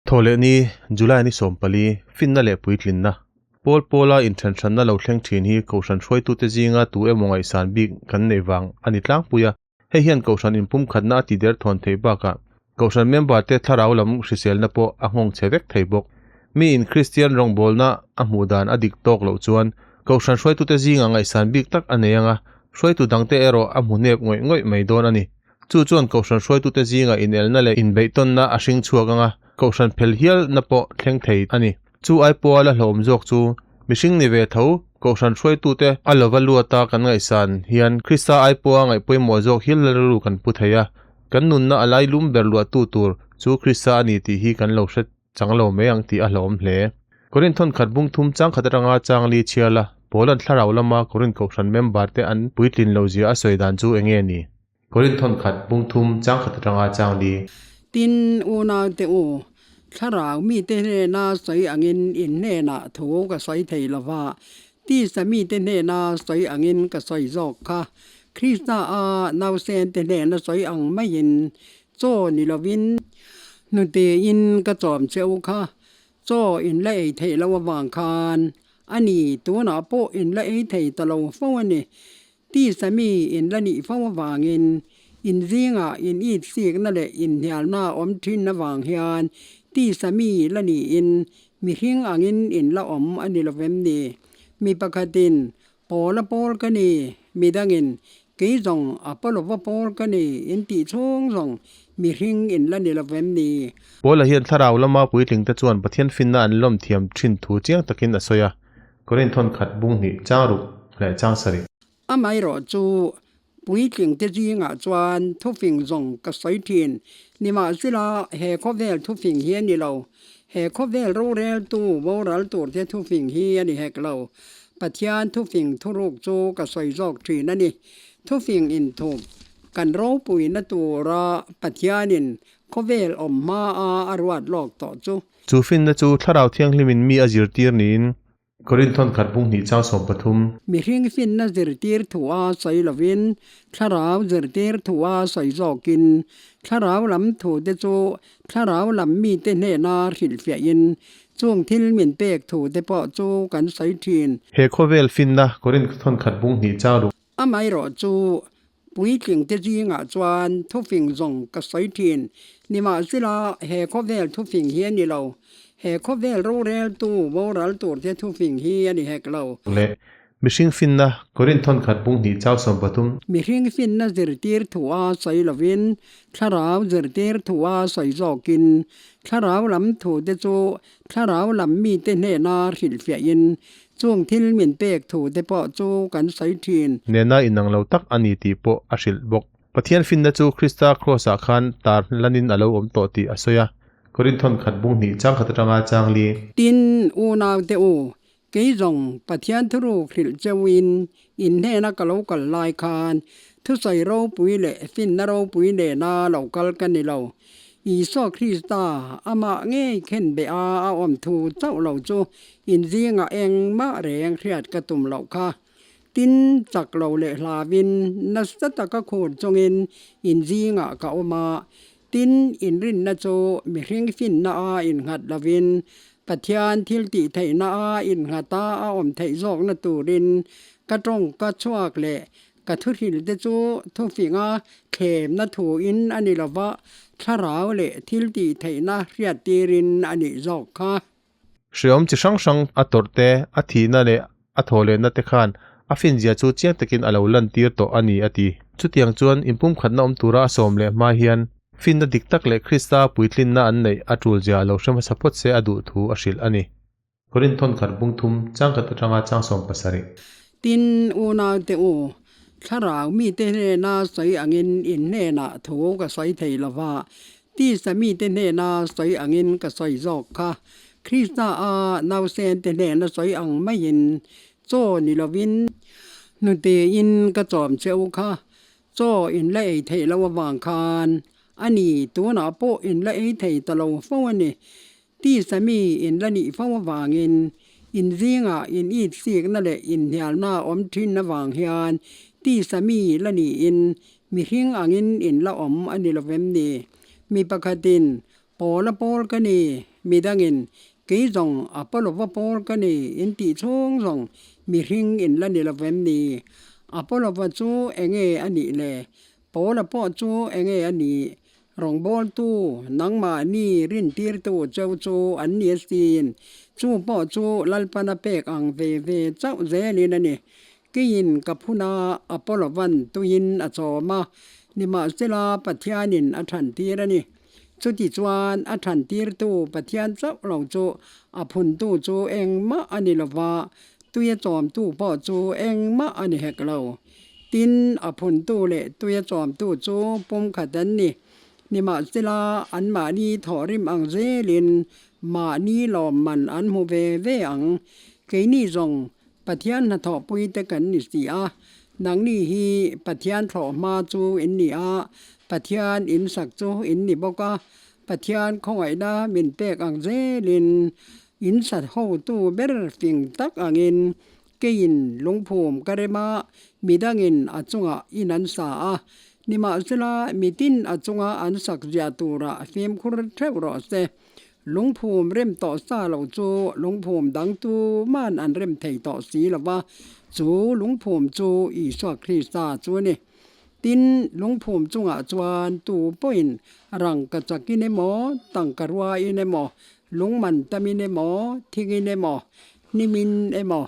Thawhlehni, July ni 14, Finna leh Puitlinna, Pawl pawla inthenhranna lo thleng thin hi Kohhran hruaitute zinga tu emaw ngaihsan bik kan neih vang a ni tlangpui a. Hei hian Kohhran inpumkhatna a ti derthawn theih bakah Kohhran member te thlarau lam hriselna pawh a nghawng chhe vek thei bawk. Miin Kristian rawngbawlna a hmuh dan a dik tawk loh chuan Kohhran hruaitute zingah ngaihsan bik tak a nei ang a, hruaitu dangte erawh a hmu hnep ngawih ngawih mai dawn a ni. Chu chuan Kohhran hruaitute zingah inelna leh inbeihtawnna a hring chhuak ang a, Kohhran phel hialna pawh thleng thei a ni. Chu ai pawha la hlawm zawk chu mihring ni ve tho, Kohhran hruaitute a lova luata kan ngaihsan hian Krista ai pawha ngaih pawimawh zawk hial la rilru kan pu thei a, kan nunna a lailum ber luahtu tur chu Krista a ni tih hi kan lo hre chang lo mai ang tih a hlawm hle. Korin thawnkhat bung thum chang khat atanga chang li chhiar la, Paula'n thlarau lama Korin Kohhran member te an puitlin lo zia a sawi dan chu eng nge ni? Korin thawnkhat bung thum chang khat atanga chang li. Tin, unaute u, thlarau mite hnena sawi angin in hnenah thu ka sawi thei lo va, tisa mite hnena sawi angin ka sawi zawk kha. Krista a nausente hnena sawi ang maiin chaw ni lovin hnutein ka chawm che u kha. Chaw in la ei theih loh avang khan a ni, tunah pawh in la ei thei ta lo fo a ni. Tisa mi in la nih fo avangin in zingah in itsikna leh inhnialna awm thin avang hian tisa mi la niin mihring angin in la awm a ni lovem ni? Mi pakhatin, Paula pawl ka ni, midangin, Kei zawng Apollo-va pawl ka ni in tih chhung zawng mihring in la ni lovem ni? Paula hian thlarau lama puitlingte chuan Pathian finna an lawm thiam thin thu chiang takin a sawi a. Korin thawn khat bung hnih chang ruk leh chang sarih. Amaherawh chu puitlingte zingah chuan thufing zawng ka sawi thin. Nimahsela he khawvel thufing hi a ni lo. He khawvel roreltu boral turte thufing hi a ni hek lo. Pathian thufing thuruk chu ka sawi zawk thin a ni. Thufing inthup kan ropuina tura Pathianin khawvel awm hmaa a ruat lawk tawh chu. Chu finna chu Thlarau Thianghlimin mi a zirtir niin Korin thawn khat bung hnih chang 13. Mihring finna zirtir thua sawi lovin Thlarau zirtir thua sawi zawkin Thlarau lam thute chu Thlarau lam mite hnena hrilhfiahin chung thil min pek thute pawh chu kan sawi thin. He khawvel finna Korin thawn khat bung hnih chang ruk. Amaherawh chu Puitlingte zingah chuan thufing zawng ka sawi thin. Nimahsela, he khawvel thufing hi a ni lo. He khawvel roreltu boral turte thufing hi a ni hek lo. Leh mihring finna Korin thawnkhat bung hnih chau 13. Mihring finna zirtir thua sawi lovin, thlarau zirtir thua sawi zawkin, thlarau lam thute chu thlarau lam mite hnena hrilhfiahin Chung thil min pek thu te pawh chu kan sawi thin. Nena inang lo tak a ni tih pawh a hrilh bawk. Pathian finna chu Krista Kraws-ah khan tar lanin a lo awm tawh tih a sawi a. Korinthon khat bung hnih chang khat atanga chang li. Tin, unaute u, kei zawng Pathian thuruk hrilh cheuhin in hnena ka lo kal lai khan thusawi ropui leh finna ropui nena lo kal ka ni lo. Isua Krista amah ngei khen beh a a awm thu chauh lo chu in zingah engmah reng hriat ka tum loh kha. Tin, chak lo leh hlauin nasa taka khur chungin in zingah ka awm a, tin, inrinna chu mihring finna a innghat lovin Pathian thil tih theihna a innghat a a awm theih zawkna turin ka tawngka chhuak leh Ka thuhrilte chu thufinga thlemna thuin a ni lova, thlarau leh thil tih theihna hriattirin a nih zawk kha. Hreawm chi hrang hrang a tawrh te, a thihna leh a thawhlehna te khan a finzia chu chiang takin a lo lantir tawh a ni a ti. Chutiang chuan inpumkhatna awm tura a sawm leh hma hian finna dik tak leh Krista puitlinna an neih a tulzia a lo hre hmasa phawt se a duh thu a hrilh a ni. Korin thawn khat bung thum chang khat atanga chang 70. Tin, unaute u, thlarau mite hnena sawi angin in hnenah thu ka sawi thei lo va, tisa mite hnena sawi angin ka sawi zawk kha. Krista a nausente hnena sawi ang maiin chaw ni lovin hnutein ka chawm che u kha. Chaw in la ei theih loh avang khan a ni, tunah pawh in la ei thei ta lo fo a ni. Tisa mi in la nih fo avangin in zingah in itsikna leh inhnialna awm thin avang hian tisa mi la niin mihring angin in la awm a ni lovem ni? Mi pakhatin, Paula pawl ka ni, Midangin, Kei zawng Apollo-va pawl ka ni, in tih chhung zawng mihring in la ni lo vem ni? Apollo-va chu enge a nih le? Paula pawh chu enge a nih? Rawngbawltu, nangmahni rintirtu cheu chu an ni asin. Chu pawh chu Lalpana pek ang ve ve chauh zelin a ni. Keiin ka phun a, Apollo-van tuiin a chawm a, nimahsela Pathianin a thantir a ni. Chutichuan a thantirtu Pathian chauh lo chu a phuntu chu engmah a ni lova, tuia chawmtu pawh chu engmah a ni hek lo. Tin, a phuntu leh tuia chawmtu chu pumkhat an ni. Nimahsela anmahni thawhrim ang zelin mahni lawmman an hmu ve ve ang. Keini zawng Pathian hnathawhpui te kan ni si a, nangni hi Pathian thlawh hma chu in ni a, Pathian in sak chu in ni bawk a, Pathian khawngaihna min pek ang zelin in sat hotu ber fing tak angin keiin lungphum ka rem a, midangin a chungah in an sa a, nimahsela mitin a chunga an sak ziah turah fimkhur theuh rawh se. Lungphum rem tawh sa lo chu lungphum dang tu man an rem thei tawh si lo va, chu lungphum chu Isua Krista chu a ni. Tin, lungphum chungah chuan tu pawhin rangka chakin emaw, tangka ruain emaw, lungman tamin emaw, thingin emaw, hnimin emaw,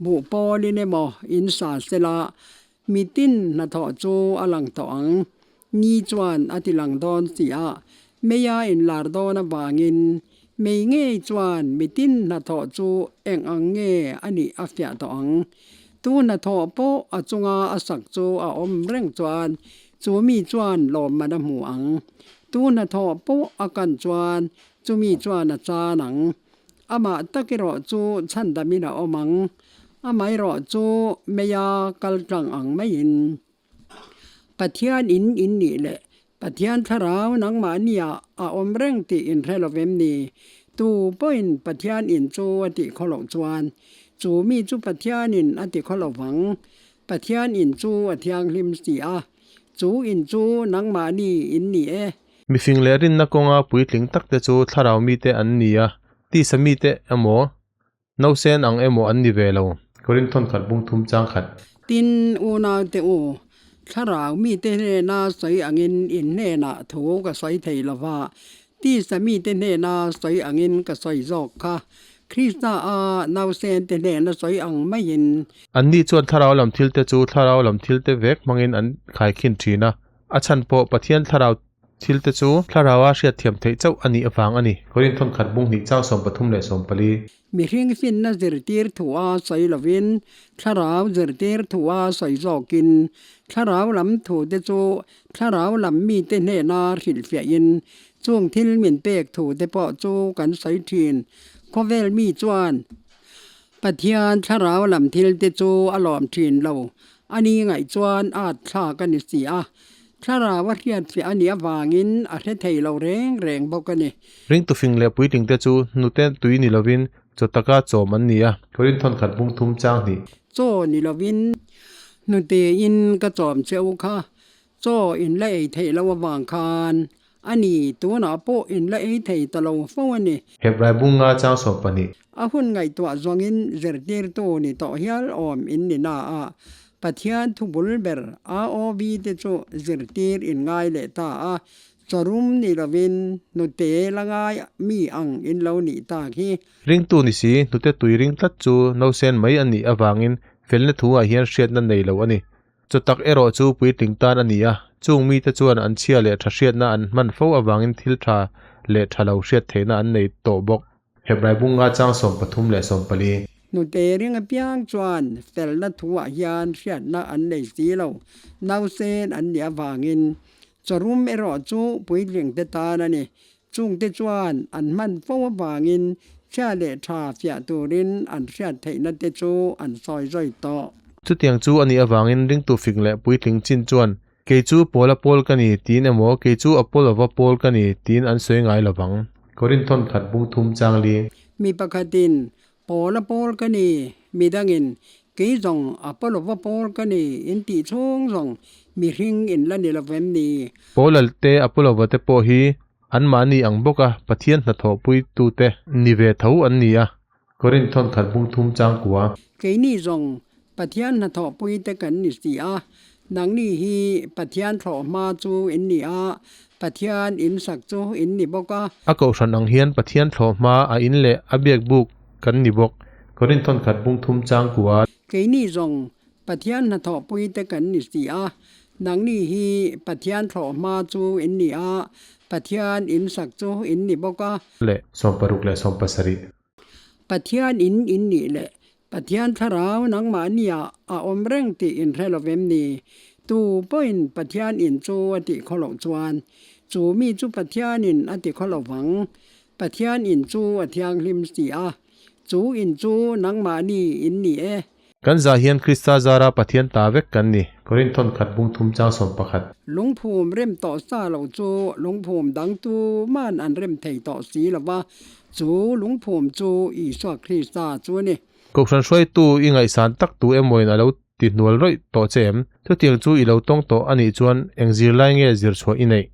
buhpawlin emaw in sa sela, Mitin hnathawh chu a lang tawh ang. Ni chuan a ti lang dawn si a, meia inlar dawn avangin mei ngei chuan mitin hnathawh chu eng ang nge a nih a fiah tawh ang. Tu hnathawh pawh a chunga a sak chu a awm reng chuan chu mi chuan lawmman a hmu ang. Tu hnathawh pawh a kan chuan chumi chuan a chan ang. Amah tak erawh chu chhandamin a awm ang. Amaherawh chu meia kal tlang ang maiin Pathian in in nih leh Pathian thlarau nangmahnia a awm reng tih in hre lo vem ni? Tu pawhin Pathian in chu a tih khaw loh chuan chu mi chu Pathianin a ti khaw lo vang. Pathian in chu a thianghlim si a, chu in chu nangmahni in ni e. Mifing leh rinna kawnga puitling takte chu thlarau mite an ni a, tisa mite emaw Nausen ang emaw an ni ve lo. Korinthon khat bung thum chang khat. Tin, unaute u, thlarau mite hnena sawi angin in hnenah thu ka sawi thei lo va, tisa mite hnena sawi angin ka sawi zawk kha, Krista a nausente hnena sawi ang maiin. Anni chuan thlarau lam thilte chu thlarau lam thilte vek hmangin an khaikhin thin a, a chhan pawh Pathian thlarau Thilte chu Thlaraua hriatthiam theih chauh a nih avang a ni. Korinthon khat bung hnih chang 34. Mihring finna zirtir thua sawi lovin, Thlarau zirtir thua sawi zawkin, Thlarau lam thute chu Thlarau lam mite hnena hrilhfiahin, chung thil min pek thute pawh chu kan sawi thin. Khawvel mi chuan Pathian Thlarau lam thilte chu a lawm thin lo. A ni ngaih chuan at thlak a ni si a. Thlarau a hriatfiah a nih avangin a hre thei lo reng reng bawk a ni. Ringtu fing leh puitling te chu hnute tui ni lovin chaw taka chawm an ni a. Korinthon khat bung thum chang hnih. Chaw ni lovin hnute in ka chawm che u kha, chaw in la ei theih loh avang khan a ni, tunah pawh in la ei thei ta lo fo a ni. Hebrai bung nga chang 12. A hun ngaihtuah zawngin zirtirtu ni tawh hial awm in ni na a, Pathian thu bul ber AOV te chu zirtir in ngai leh ta a, chawrum ni lovin hnute la ngai mi ang in lo nih tak hi. Ringtu ni si, hnute tui ring tlat chu nausen mai a nih avangin felna thu ah hian hriatna nei lo a ni. Chaw tak erawh chu puitling tan a ni a, chung mite chuan an chhia leh tha hriatna an hman fo avangin thil tha leh tha lo hriat theihna an nei tawh bawk. Hebrai bunga chang 33 leh 40. Hnute ring apiang chuan felna thuah hian hriatna an nei si lo, nausen an nih avangin. Chawrum erawh chu puitlingte tan a ni. Chungte chuan an hman fo avangin chhia leh tha fiah turin an hriat theihna te chu an sawi zawi tawh. Chutiang chu a nih avangin ringtu fing leh puitling chin chuan Kei chu Paula Paul ka ni tiin emaw Kei chu Apollo-va Paul ka ni tiin an sawi ngai lo vang. Korinthon khat bung thum chang li. Mi pakhatin, Paula Paul ka ni, mi dangin, Kei zawng Apollo-va Paul ka ni in tih chhung zawng mihring in la ni lo vem ni? Paula te Apollo-va te pawh hi. Anmahni ang bawka Pathian hnathawhpuitute ni ve tho an ni a. Korinth thawnkhat bung thum chang kua. Keini zawng Pathian hnathawhpuite kan ni si a, nangni hi Pathian thlawhhma chu in ni a, Pathian in sak chu in ni bawk a. A kohhran ang hian Pathian thlawhhma a in leh a biakbuk kan ni bawk. Korinth thawnkhat bung thum chang kua. Keini zawng Pathian hnathawhpuite kan ni si a, nangni hi Pathian thlawhhma chu in ni a, Pathian in sak chu in ni bawk a. Leh 60 leh 70. Pathian in in nih leh Pathian thlarau nangmahnia a awm reng tih in hre lovem ni? Tu pawhin Pathian in chu a tih khaw loh chuan chu mi chu Pathianin a ti khaw lo vang. Pathian in chu a thianghlim si a, chu in chu nangmahni in ni e. Kan zah hian Krista zara Pathian ta vek kan ni. Korinth thawnkhat bung thum chang 11. Lungphum rem tawh sa lo chu lungphum dang tu man an rem thei tawh si lo va, chu lungphum chu Isua Krista chu a ni. Kohhran hruaitu i ngaihsan tak tu emawin a lo ti hnual rawih tawh che em? Chutiang chu i lo tawng tawh a nih chuan eng zirlai nge zir chhuah i neih?